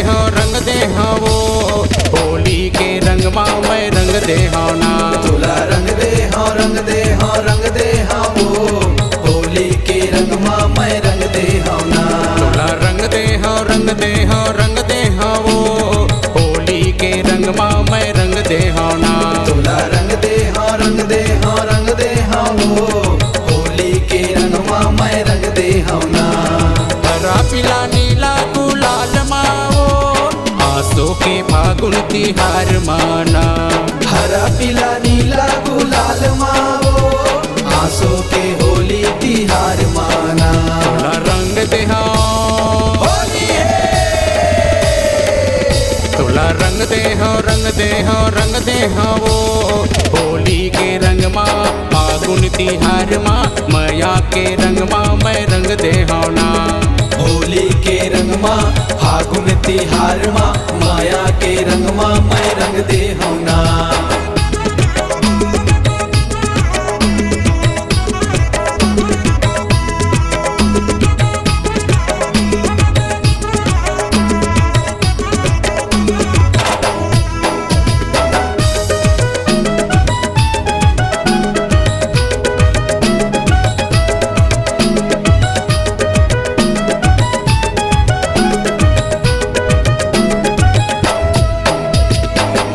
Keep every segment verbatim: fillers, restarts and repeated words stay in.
हो रंग दे हो वो, होली के रंग मा मैं रंग दे हो ना। तोला रंग दे हो, रंग दे हो, रंग दे हो वो, होली के रंग मा मैं रंग दे हो ना। तोला रंग दे हो, रंग दे हो, रंग दे हो वो, होली के रंग मा मैं रंग दे हो ना। तोला रंग दे हो, रंग दे हो, रंग दे हो वो, होली के रंग मा मैं रंग दे हो ना। हरा पीला नीला गुलाल मा वो, आसो के फागुन तिहार माना। हरा पीला नीला गुलाल मा वो, आसो के होली तिहार माना। तोला रंग दे हो, होली है। तोला रंग दे हो, रंग दे हो, रंग दे हो वो, होली के रंग मा, फागुन तिहार मा, मया के रंग मा मैं रंग दे हो ना। होली के रंग मा, फागुन तिहार मा, मया के रंग मा मैं रंग दे हो ना।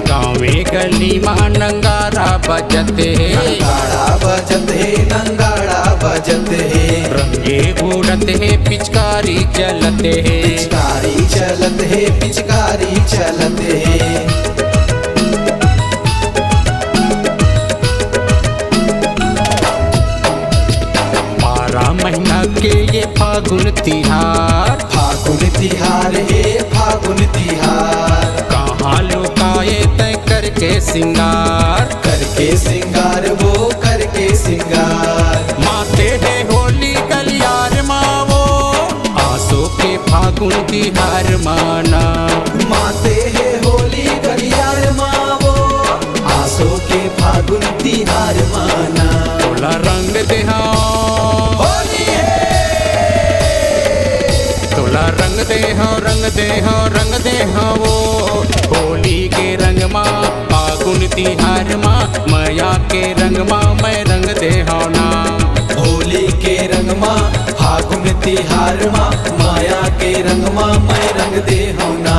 गाँवे गली मा नंगारा बजत हे। नंगारा बजत हे, नंगारा बजत हे। रंगे उड़त हे, पिचकारी चलत हे। पिचकारी चलत हे, पिचकारी चलत हे। बारह महीना के ये फागुन तिहार। फागुन तिहार हे, फागुन तिहार। कहाँ लुकाए तैं करके सिंगार। करके सिंगार वो, करके सिंगार। माते हे होली गलियार मा वो, आसो के फागुन तिहार माना। माते हे होली गलियार मा वो, आसो के फागुन तिहार माना। तोला रंग दे हो, होली है। तोला रंग दे हो, रंग दे हो, रंग दे हो वो, होली के रंग मा, फागुन तिहार मा, मया के रंग मा मैं रंग दे हो ना। होली के रंग मा, फागुन तिहार मा, मया के रंग मा मैं रंग दे हो ना।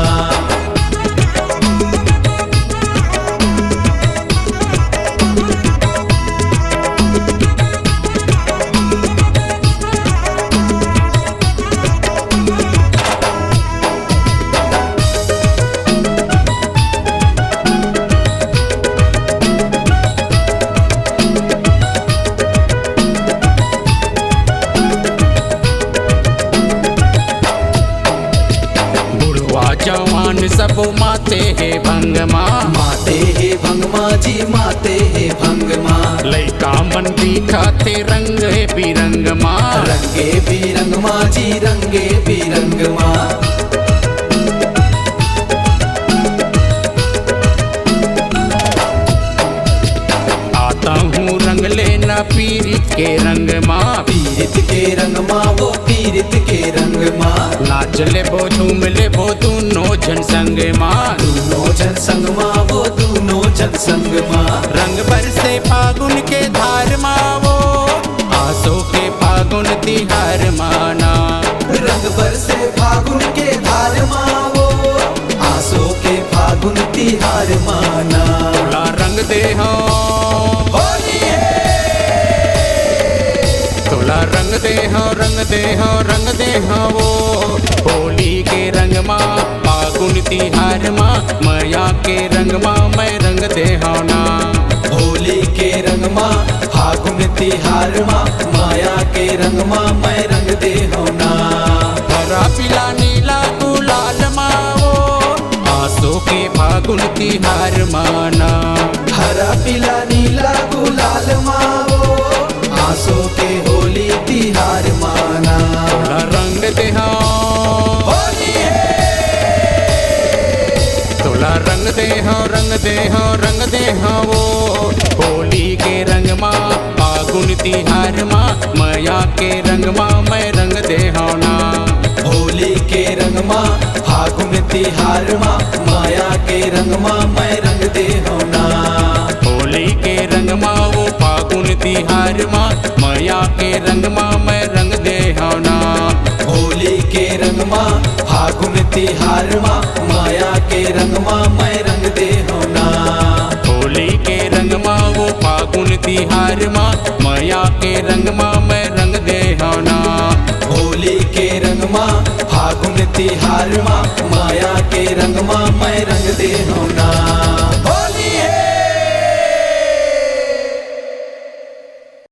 बुढ़वा जवान सब माते हे भंग मा। माते हे भंग मा जी, माते हे भंग मा। लइका मन दिखत हे रंग बिरंग मा। रंगे बिरंग मा जी, रंगे बिरंग मा। आता हूँ रंग लेना पीरित के रंग मा। पीरित के रंग मा वो, पीरित के रंग मा। नाच लेबो, झूम लेबो, दूनो झन संग मा। दूनो झन संग मा वो, दूनो झन संग मा। रंग बरसे फागुन के धार मा वो, आसो के फागुन तिहार माना। रंग बरसे फागुन के धार मा वो, आसो के फागुन तिहार माना। तोला रंग दे हो, होली है। तोला रंग दे हो, रंग दे हो, रंग दे हो वो, होली के रंग मा, फागुन तिहार मा, मया के रंग मा मैं रंग दे हो ना। होली के रंग मा, फागुन तिहार मा, मया के रंग मा मैं रंग दे हो ना। हरा पीला नीला गुलाल मा वो, आसो के फागुन तिहार माना। हरा पीला नीला गुलाल मा वो, आसो के होली तिहार माना। तोला रंग दे हो, होली है। तोला रंग दे हो, रंग दे हो, रंग दे हो वो, होली के रंग मा, फागुन तिहार मा, मया के रंग मा मैं रंग दे हो ना। होली के रंग मा, फागुन तिहार मा मया के रंग मा मैं रंग दे हव ना। होली के रंग मा वो फागुन तिहार मा मया के रंग मा मैं रंग दे हव ना। होली के रंग मा फागुन तिहार मा मया के रंग मा मैं रंग दे हव ना। होली के रंग मा वो फागुन तिहार मा मया के रंग मा मैं रंग दे हव ना। होली के रंग मा फागुन तिहार मा मया के रंग मा मैं